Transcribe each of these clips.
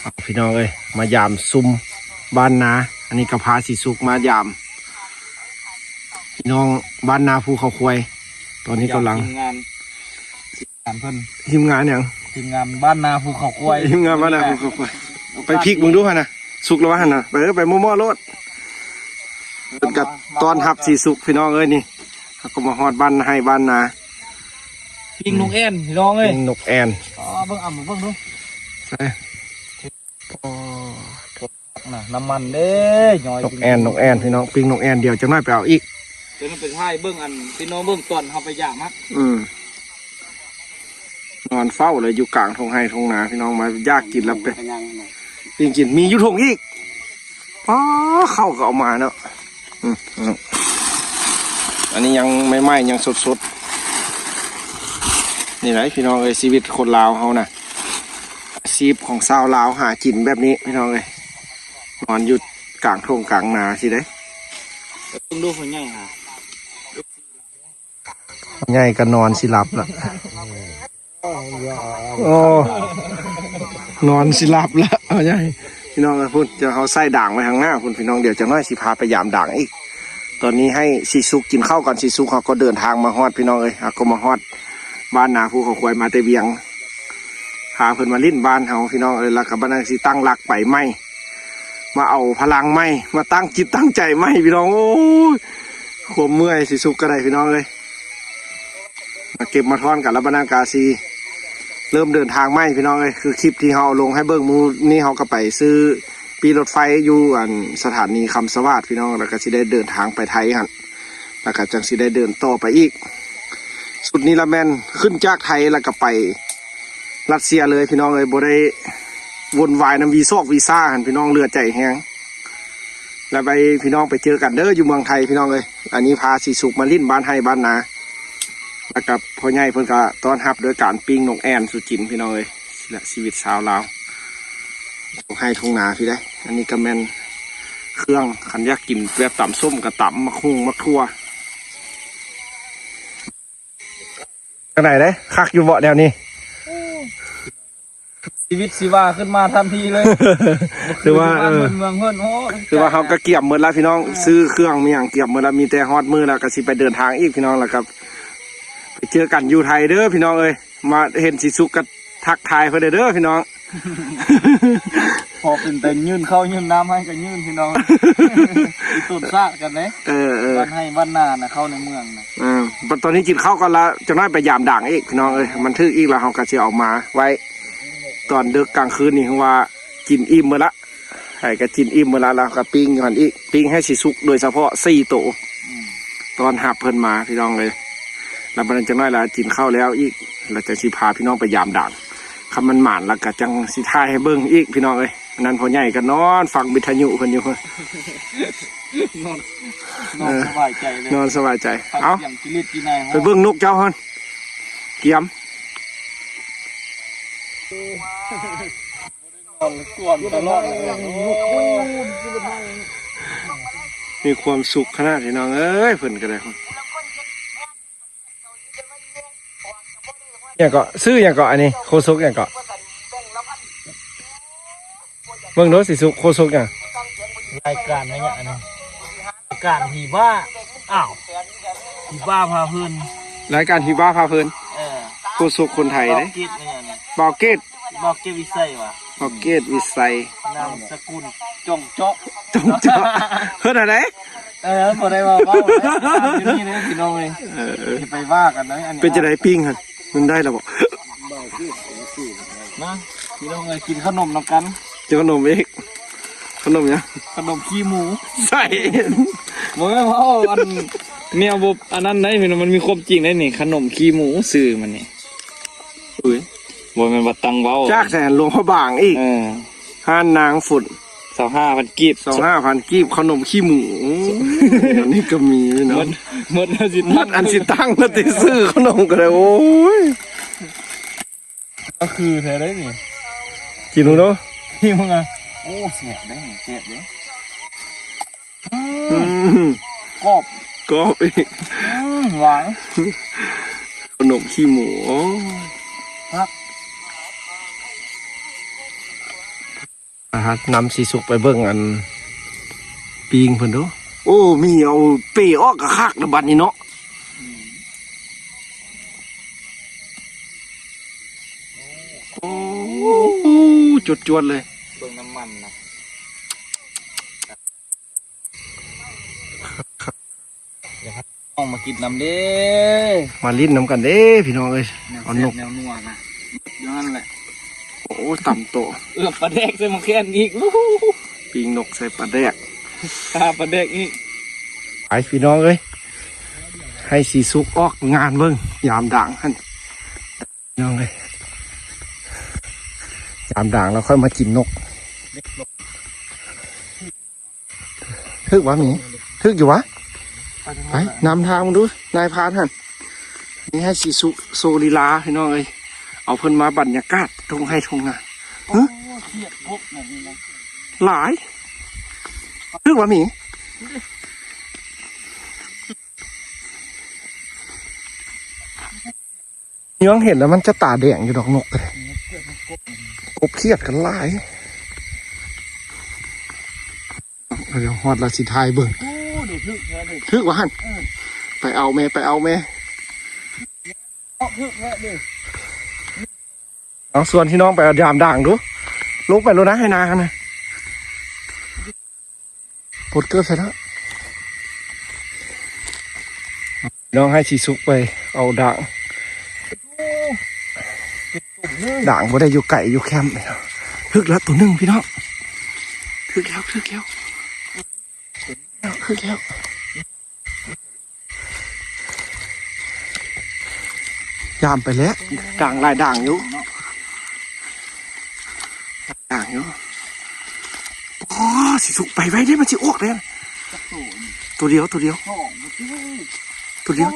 ພີ່ນ້ອງເອີຍ ມາຢາມຊຸມບ້ານນາ. ອັນນີ້ກໍພາສີສຸກມາຢາມພີ່ນ້ອງບ້ານນາພູເຂົາຄວາຍ. ຕອນນີ້ກຳລັງ ທີມງານ ທີມງານເພິ່ນ ທີມງານຫຍັງ? ທີມງານບ້ານນາພູເຂົາຄວາຍ ທີມງານບ້ານນາພູເຂົາຄວາຍ. ໄປພິກເບິ່ງດູຫັ້ນນະ ສຸກແລ້ວວະຫັ້ນນະ. ໄປ ເອີ ໄປໝໍ້ໆໂລດ. ເພິ່ນກໍຕ້ອນຮັບສີສຸກພີ່ນ້ອງເອີຍ. ນີ້ເຮົາກໍມາຮອດບ້ານໄຮ່ບ້ານນາ. ປີ້ງນົກແອ່ນພີ່ນ້ອງເອີຍ ປີ້ງນົກແອ່ນ. ອໍ ເບິ່ງ ເອົາມາເບິ່ງດູ. ໃສ່ ອໍ ນະ ນ້ຳມັນເດ້ ຍ້ອຍ ນົກແອ່ນ ນົກແອ່ນພີ່ນ້ອງ ປີ້ງນົກແອ່ນ. ດຽວຈັກໜ້ອຍໄປເອົາອີກ. ດຽວເຮົາໄປຖ່າຍເບິ່ງ ອັນພີ່ນ້ອງເບິ່ງຕອນເຮົາໄປຢາມຫັ້ນ. ອືມ ນອນເຝົ້າເລີຍຢູ່ກາງທົ່ງໄຮ່ທົ່ງນາພີ່ນ້ອງ. ມາຢາກກິນແລ້ວໄປ ໄປຍ່າງ ປີ້ງກິນ ມີຢູ່ທົ່ງອີກ. ອໍ ເຂົ້າກໍເອົາມາເນາະ. ອືມ ອັນນີ້ຍັງໃໝ່ໆ ຍັງສົດໆ. ນີ້ແຫຼະພີ່ນ້ອງເອີຍ ຊີວິດຄົນລາວເຮົານະ ອາຊີບຂອງຊາວລາວຫາກິນແບບນີ້ພີ່ນ້ອງເອີຍ. ນອນຢູ່ກາງທົ່ງກາງນາຊີ້ເດ້. ເບິ່ງດູພໍ່ໃຫຍ່ຫາ ພໍ່ໃຫຍ່ກໍນອນຊິຫຼັບລະ. ໂອ້ ນອນຊິຫຼັບລະພໍ່ໃຫຍ່. ພີ່ນ້ອງເອີຍ ພຸ້ນ ດຽວເຮົາໃສ່ດາງໄວ້ຂ້າງໜ້າພຸ້ນພີ່ນ້ອງ. ດຽວຈັກໜ້ອຍຊິພາໄປຢາມດາງອີກ. ຕອນນີ້ໃຫ້ສີສຸກກິນເຂົ້າກ່ອນ. ສີສຸກເຮົາກໍເດີນທາງມາຮອດພີ່ນ້ອງເອີຍ. ເຮົາກໍມາຮອດບ້ານນາພູເຂົາຄວາຍ ມາແຕ່ວຽງ ພາເພິ່ນມາຫຼິ້ນບ້ານເຮົາພີ່ນ້ອງເອີຍ. ແລ້ວກໍບັດນັ້ນຊິຕັ້ງຫຼັກໄປໃໝ່ ມາເອົາພະລັງໃໝ່ ມາຕັ້ງຈິດຕັ້ງໃຈໃໝ່ພີ່ນ້ອງ. ໂອ້ຍ ຄວາມເມື່ອຍ ສີສຸກກໍໄດ້ພີ່ນ້ອງເອີຍ. ມາເກັບມາທ້ອນກັນ ແລ້ວບັດນັ້ນກະຊິເລີ່ມເດີນທາງໃໝ່ພີ່ນ້ອງເອີຍ. ຄືຄລິບທີ່ເຮົາເອົາລົງໃຫ້ເບິ່ງມື້ນີ້ ເຮົາກໍໄປຊື້ປີ້ລົດໄຟຢູ່ ອັນ ສະຖານີຄຳສະຫວາດພີ່ນ້ອງ. ແລ້ວກໍຊິໄດ້ເດີນທາງໄປໄທຫັ້ນ ແລ້ວກໍຈັ່ງຊິໄດ້ເດີນຕໍ່ໄປອີກ. ຊຸດນີ້ລະແມ່ນຂຶ້ນຈາກໄທ ແລ້ວກໍໄປຣັດເຊຍເລີຍພີ່ນ້ອງເອີຍ. ບໍ່ໄດ້ວົນວາຍນຳວີຊອກວີຊາຫັ້ນພີ່ນ້ອງ ເຫຼືອໃຈແຮງ. ແລ້ວໄປ ພີ່ນ້ອງໄປເຈີກັນເດີຢູ່ເມືອງໄທພີ່ນ້ອງເອີຍ. ອັນນີ້ພາສີສຸກມາຫຼິ້ນບ້ານໄຮ່ບ້ານນາ ແລ້ວກໍພໍ່ໃຫຍ່ເພິ່ນກໍຕ້ອນຮັບໂດຍການປີ້ງນົກແອ່ນສູ່ກິນພີ່ນ້ອງເອີຍ. ແລະ ຊີວິດຊາວລາວທົ່ງໄຮ່ທົ່ງນາພີ້ເດ້. ອັນນີ້ກໍແມ່ນເຄື່ອງ ຄັນຢາກກິນແບບຕຳສົ້ມກໍຕຳໝາກຫຸ່ງໝາກຖົ່ວ. ຈັ່ງໃດເດ້ ຄັກຢູ່ເບາະແນວນີ້? ຊີວິດຊີວາຂຶ້ນມາທັນທີເລີຍ. ຄືວ່າ ເອີ ເມືອງເພິ່ນ ໂອ້ ຄືວ່າເຮົາກໍກຽມໝົດແລ້ວພີ່ນ້ອງ. ເອີ ຊື້ເຄື່ອງມີຫຍັງກຽມໝົດແລ້ວ ມີແຕ່ຮອດມື້ແລ້ວກໍຊິໄປເດີນທາງອີກພີ່ນ້ອງ. ແລ້ວກໍໄປເຈີກັນຢູ່ໄທເດີພີ່ນ້ອງເອີຍ. ມາເຫັນສີສຸກກໍທັກທາຍເພິ່ນເດີພີ່ນ້ອງ. ພໍເປັນແຕ່ຍື່ນເຂົ້າຍື່ນນ້ຳໃຫ້ກໍຍື່ນພີ່ນ້ອງ. ອີຕົນສາດກັນເດ້. ເອີໆ ບ້ານໄຮ່ບ້ານນານະ ເຂົ້າໃນເມືອງນະ. ອືມ ບັດຕອນນີ້ກິນເຂົ້າກ່ອນລະ ຈັກໜ້ອຍໄປຢາມດາງອີກພີ່ນ້ອງເອີຍ. ມັນຖືກອີກລະ ເຮົາກໍຊິເອົາມາໄວ້ຕອນດຶກກາງຄືນນີ້ ເພາະວ່າກິນອີ່ມໝົດລະ. ໃຜກໍກິນອີ່ມໝົດລະ ລະກໍປີ້ງຢູ່ຫັ້ນອີກ ປີ້ງໃຫ້ຊິສຸກໂດຍສະເພາະສີ່ໂຕ. ອືມ ຕ້ອນຮັບເພິ່ນມາພີ່ນ້ອງເອີຍ. ແລ້ວບັດນັ້ນຈັກໜ້ອຍລະກິນເຂົ້າແລ້ວອີກ ລະຈັ່ງຊິພາພີ່ນ້ອງໄປຢາມດາງ. ຄັນມັນໝານລະກະຈັ່ງຊິຖ່າຍໃຫ້ເບິ່ງອີກພີ່ນ້ອງເອີຍ. ອັນນັ້ນພໍ່ໃຫຍ່ກໍນອນຟັງວິທະຍຸເພິ່ນຢູ່. ນອນ ນອນສະບາຍໃຈເລີຍ ນອນສະບາຍໃຈ. ເອົາ ໄປເບິ່ງນົກເຈົ້າຫັ້ນ ກຽມ ກວນຕະຫຼອດເລີຍ. ໂອ້ ມີຄວາມສຸກຂະໜາດພີ່ນ້ອງເອີຍ ເພິ່ນກໍໄດ້. ຫຍັງເກາະ ຊື່ຫຍັງເກາະ ອັນນີ້ໂຄສົກຫຍັງເກາະ? ເບິ່ງດູຊິສຸກ ໂຄສົກຫຍັງ? ລາຍການຫຍັງອັນນີ້? ລາຍການຜີບ້າ. ອ້າວ ຜີບ້າພາເພີນ ລາຍການຜີບ້າພາເພີນ. ເອີ ໂຄສົກຄົນໄທເດ້ ບ່າວເກດ ບ່າວເກດ ບ່າວເກດວິໄສຫວາ? ບ່າວເກດວິໄສ ນາມສະກຸນ ຈ່ອງເຈາະ ຈ່ອງເຈາະ ເພິ່ນອັນໃດ? ເອີ ບໍ່ໄດ້ວ່າເວົ້າເດ້ ຢູ່ນີ້ເດ້ພີ່ນ້ອງເອີຍ. ເອີ ຢ່າໄປວ່າກັນເດີ. ອັນນີ້ເປັນຈັ່ງໃດປີ້ງຫັ້ນ ມັນໄດ້ແລ້ວບໍ່? ມາ ພີ່ນ້ອງເອີຍ ກິນຂະໜົມນຳກັນ. ກິນຂະໜົມອີກ. ຂະໜົມຫຍັງ? ຂະໜົມຂີ້ໝູ. ໃສ່ ບໍ່ແມ່ນວ່າເວົ້າອັນ ແນວບໍ່ອັນນັ້ນໃດ໋ ມັນມີຄວາມຈິງໃດ໋ນີ້. ຂະໜົມຂີ້ໝູຊື່ມັນນີ້. ອຸ້ຍ ບໍ່ແມ່ນວ່າຕັ້ງເວົ້າ ຈາກໃສ ຫຼວງພະບາງອີກ. ເອີ ຮ້ານນາງຝົນ ຊາວຫ້າພັນກີບ ຊາວຫ້າພັນກີບ ຂະໜົມຂີ້ໝູ. ໂອ້ ອັນນີ້ກໍມີເນາະ ໝົດ ໝົດແລ້ວຊິ ໝົດອັນຊິຕັ້ງແລ້ວຕິ ຊື້ຂະໜົມກໍໄດ້. ໂອ້ຍ ກໍຄືແທ້ເດ້ນີ້ ກິນເບິ່ງດູ ກິນເບິ່ງ. ໂອ້ ແຊບເດ້ ແຊບເດ້. ອືມ ກອບ ກອບອີກ. ອືມ ຫວານ ຂະໜົມຂີ້ໝູ. ໂອ້ ຄັກ. ນຳສີສຸກໄປເບິ່ງອັນປີງເພິ່ນດູ. ໂອ້ ມີເອົາເປ້ອອກກະຄັກລະບັດນີ້ເນາະ. ໂອ້ ຈົວດໆເລີຍ. ເບິ່ງນ້ຳມັນນະ. ນ້ອງມາກິນນຳເດ້ ມາຫຼິ້ນນຳກັນເດ້ພີ່ນ້ອງເອີຍ. ເອົານົກ ແນວແຊບແນວນົວນະ ຢູ່ຫັ້ນແຫຼະ. ໂອ້ ຕຳໂຕະ ເອືອບປາແດກໃສ່ໝາກແຄນອີກ. ປີ້ງນົກໃສ່ປາແດກ ຄາປາແດກອີກ. ໄປພີ່ນ້ອງເອີຍ ໃຫ້ສີສຸກອອກງານເບິ່ງ ຍາມດ່າງຫັ້ນພີ່ນ້ອງເອີຍ. ຍາມດ່າງແລ້ວຄ່ອຍມາກິນນົກ. ຖືກຫວາໝີ? ຖືກຢູ່ຫວາ? ໄປ ນຳທາງເບິ່ງດູ ນາຍພານຫັ້ນ. ນີ້ໃຫ້ສີສຸກໂຊລີລາພີ່ນ້ອງເອີຍ ເອົາເພິ່ນມາບັນຍາກາດທົ່ງໄຮ່ທົ່ງນາ. ຫຶ? ໂອ້ ຂຽດກົບນັ້ນນະ ຫຼາຍ. ຖືກຫວາໝີ? ຍອງເຫັນແລ້ວມັນຈະຕາແດງຢູ່ດອກນົກກະໄດ້. ກົບຂຽດກັນຫຼາຍ. ດຽວຮອດລະຊິຖ່າຍເບິ່ງ. ໂອ້ ໄດ້ຖືກແທ້ເດ້ ຖືກຫວາຫັ້ນ? ເອີ ໄປເອົາແມ່ ໄປເອົາແມ່. ເອົາ ຖືກແທ້ເດ້. ເອົາ ຊວນພີ່ນ້ອງໄປເອົາຢາມດ່າງດູ. ລົງໄປໂລດນະ ໄຮ່ນາຫັ້ນນະ. ປົດເກີບໃສ່ແລ້ວ ນ້ອງໃຫ້ສີສຸກໄປເອົາດ່າງ. ດ່າງບໍ່ໄດ້ຢູ່ໄກ ຢູ່ແຄມ. ຖືກແລ້ວໂຕໜຶ່ງພີ່ນ້ອງ ຖືກແລ້ວ ຖືກແລ້ວ ຖືກແລ້ວ. ຢາມໄປແລ້ວ ດ່າງຫຼາຍດ່າງຢູ່ ດ່າງຢູ່. ອໍ ສີສຸກໄປໄວເດ້ ມັນຊິອອກເດ້. ໂຕດຽວ ໂຕດຽວ ໂຕດຽວ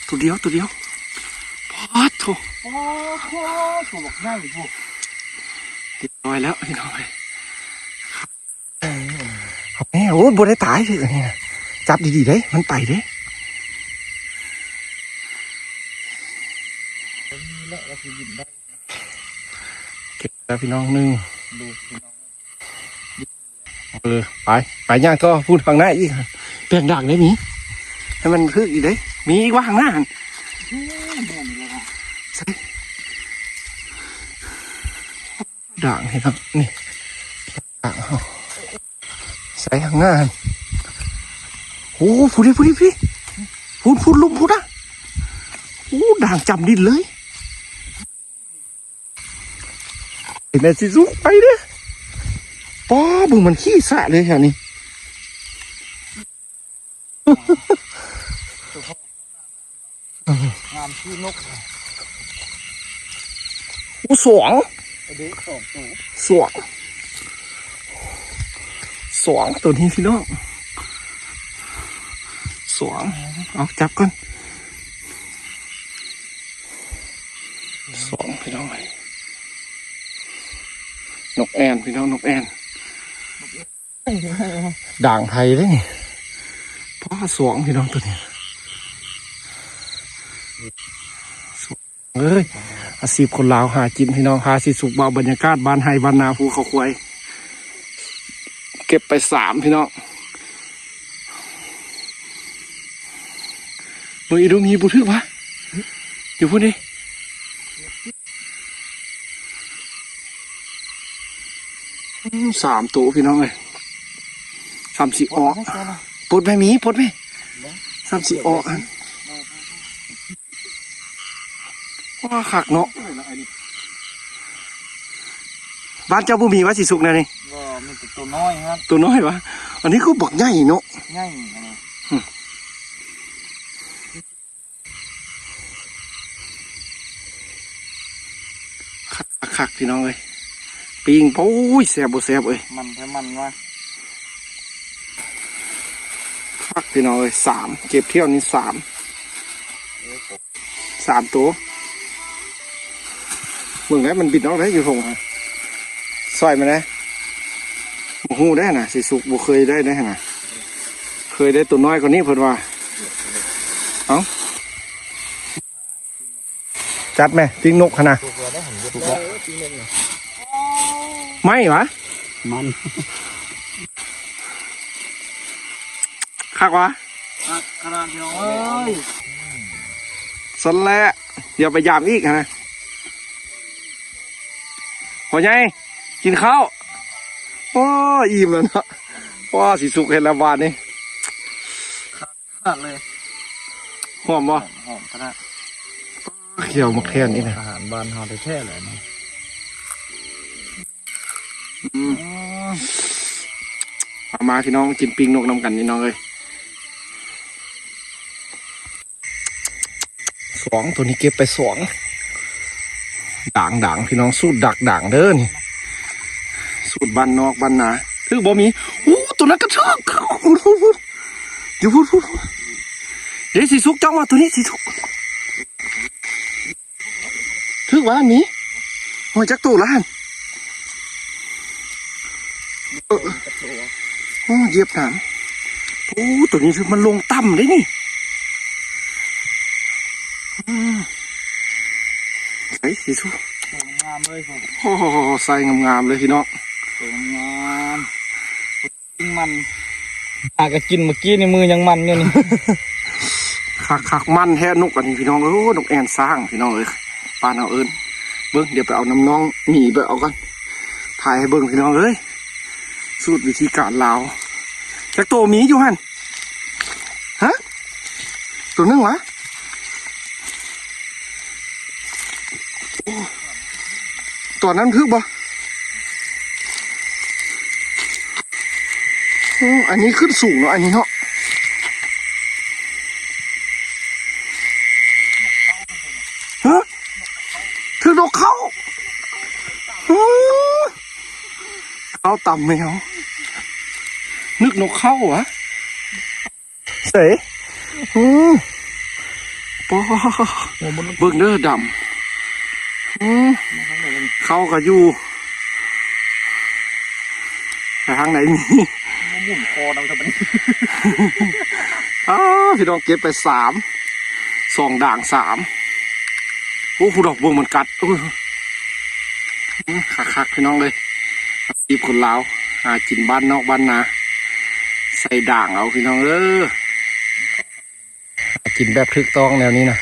ໂຕດຽວ ໂຕດຽວ. ປາດໂທ້ ໂອ້ໂຫ ໂຕບັກໃຫຍ່ພຸ້ນ. ຮຽບຮ້ອຍແລ້ວພີ່ນ້ອງເອີຍ. ເອົາແມ່ ໂອ້ ບໍ່ໄດ້ຕາຍເທື່ອນີ້ນະ. ຈັບດີໆເດ້ ມັນໄປເດ້. ເກັບແລ້ວພີ່ນ້ອງໜຶ່ງ. ເອີ ໄປ ໄປຍ່າງຕໍ່ພຸ້ນຂ້າງໜ້າອີກ. ແປງດ່າງໄດ້ມີ ໃຫ້ມັນຖືກອີກເດ້. ມີອີກວ່າຂ້າງໜ້າຫັ້ນ? ໃສ່ ດ່າງເຫັນເນາະ ນີ້ດ່າງເຮົາ. ໃສ່ຂ້າງໜ້າຫັ້ນ. ໂອ້ ພຸ້ນເດ້ ພຸ້ນເດ້ ພຸ້ນ ພຸ້ນ ພຸ້ນ ລຸ່ມພຸ້ນນະ. ໂອ້ ດ່າງຈຳດິນເລີຍ. ແມ່ນຊິສຸກໄປເດ້. ປ້າ ເບິ່ງມັນຂີ້ສະເລີຍແຖວນີ້. ງາມຄືນົກ. ໂອ້ ສອງ ເດ້ ສອງໂຕ ສອງ ສອງໂຕນີ້ພີ່ນ້ອງ ສອງ. ເອົາ ຈັບກ່ອນ. ສອງພີ່ນ້ອງເອີຍ ນົກແອ່ນພີ່ນ້ອງ ນົກແອ່ນ ດ່າງໄທເດ້ນີ້. ປ້າ ສອງພີ່ນ້ອງໂຕນີ້ ສອງເອີຍ. ອາຊີບຄົນລາວຫາກິນພີ່ນ້ອງ ພາສີສຸກເວົ້າບັນຍາກາດບ້ານໄຮ່ບ້ານນາ ພູເຂົາຄວາຍ. ເກັບໄປສາມພີ່ນ້ອງ. ເບິ່ງອີດູມີບໍ່ຖືກຫວາ? ຢູ່ພຸ້ນເດ້. ອືມ ສາມໂຕພີ່ນ້ອງເອີຍ ສາມສີ່ອອກ. ປົດແມ່ ມີປົດແມ່ ສາມສີ່ອອກຫັ້ນ. ວ້າ ຄັກເນາະ. ບ້ານເຈົ້າບໍ່ມີຫວາສີສຸກແນວນີ້? ບໍ່ ມີແຕ່ໂຕນ້ອຍຫັ້ນ. ໂຕນ້ອຍຫວາ? ອັນນີ້ຄືບັກໃຫຍ່ເນາະ. ໃຫຍ່ອັນນີ້. ອືມ. ຄັກໆ ພີ່ນ້ອງເອີຍ ປີ້ງ ໂອ້ຍ ແຊບບໍ່ແຊບເອີຍ. ມັນແທ້ມັນວ່າ ຄັກພີ່ນ້ອງເອີຍ. ສາມ ເກັບຖ້ຽວນີ້ສາມ ສາມໂຕ. ເບິ່ງແລ້ວມັນບິນອອກໄດ້ຢູ່ທົ່ງ ຊ່ອຍມັນແດ່. ບໍ່ຮູ້ໄດ້ນະ ສີສຸກບໍ່ເຄີຍໄດ້ເດ້ນະ ເຄີຍໄດ້ໂຕນ້ອຍກວ່ານີ້ເພິ່ນວ່າ. ເອົ້າ ຈັດແມ່ ປີ້ງນົກຫັ້ນນະ. ສຸກແລ້ວ ເອີ ປີ້ງນົກນະ. ໄໝວະ? ມັນ ຄັກວະ? ຄັກຂະໜາດ ພີ່ນ້ອງເອີຍ. ຊັ້ນແຫຼະ ຢ່າໄປຢາມອີກຫັ້ນນະ. ພໍ່ໃຫຍ່ ກິນເຂົ້າ. ໂອ້ ອີ່ມແລ້ວເນາະ. ວ້າ ຊິສຸກເຮັດແລ້ວບາດນີ້. ຂາດເລີຍ. ຫອມບໍ່? ຫອມຂະໜາດ. ຂຽວໝາກແຄນອີກນະ. ອາຫານບ້ານເຮົາແທ້ໆເລີຍນີ້. ອືມ ມາ ມາ ພີ່ນ້ອງ ກິນປີ້ງນົກນຳກັນ ພີ່ນ້ອງເອີຍ. ສອງ ໂຕນີ້ເກັບໄປສອງ. ດາງໆ ພີ່ນ້ອງ ສູດດັກດາງເດີນີ້ ສູດບ້ານນອກບ້ານນາ. ຖືກບໍ່ມີ? ໂອ້ ໂຕນັ້ນກໍຖືກ. ພຸ້ນໆໆ ຢູ່ພຸ້ນໆ. ເດ ຊິສຸກ ເຈົ້າມາ ໂຕນີ້ຊິສຸກ. ຖືກວ່າຫັ້ນມີ. ໂອ້ຍ ຈັກໂຕລະຫັ້ນ. ເອີ ໂອ້ ຢຽບໜາມ. ໂອ້ ໂຕນີ້ມັນລົງຕ່ຳເດ້ນີ້. ອືມ ໃສ່ຊິຊູ ງາມເລີຍ. ໂອ້ໂຫ ໃສ່ງາມໆເລີຍ ພີ່ນ້ອງ ງາມ. ມັນຫາກະກິນເມື່ອກີ້ນີ້ ມືຍັງມັນຢູ່ນີ້. ຄັກໆ ມັນແທ້ນົກອັນນີ້ ພີ່ນ້ອງເອີຍ. ນົກແອ່ນຊ້າງ ພີ່ນ້ອງເອີຍ ບ້ານເຮົາເອີ້ນ. ເບິ່ງ ດຽວໄປເອົານຳນ້ອງໝີ ໄປເອົາກ່ອນ ຖ່າຍໃຫ້ເບິ່ງ ພີ່ນ້ອງເອີຍ. ສູດວິທີການລາວ. ຈັກໂຕໝີຢູ່ຫັ້ນ? ຮະ? ໂຕໜຶ່ງຫວາ? ໂອ້ ຕອນນັ້ນຖືກບໍ່? ໂອ້ ອັນນີ້ຂຶ້ນສູງເນາະ ອັນນີ້ເນາະ. ຮະ? ຖືກນົກເຂົ້າ. ໂອ້ ເຂົ້າຕຳແມວ. ນຶກນົກເຂົ້າຫວາ? ໃສ? ໂອ້ ປາ ເບິ່ງເດີ ດຳ. ອືມ ເຂົ້າກະຢູ່. ໄປທາງໃດມີ? ໝູນຄໍນຳຊະບັດນີ້. ອ້າ ພີ່ນ້ອງ ເກັບໄປສາມ ສອງດາງສາມ. ໂອ້ ຜູ້ດອກເບິ່ງມັນກັດ. ໂອ້ຍ ອືມ ຄັກໆ ພີ່ນ້ອງເອີຍ. ອາຊີບຄົນລາວ ຫາກິນບ້ານນອກບ້ານນາ ໃສ່ດາງເອົາ ພີ່ນ້ອງເອີຍ. ຫາກິນແບບຖືກຕ້ອງແນວນີ້ນະ.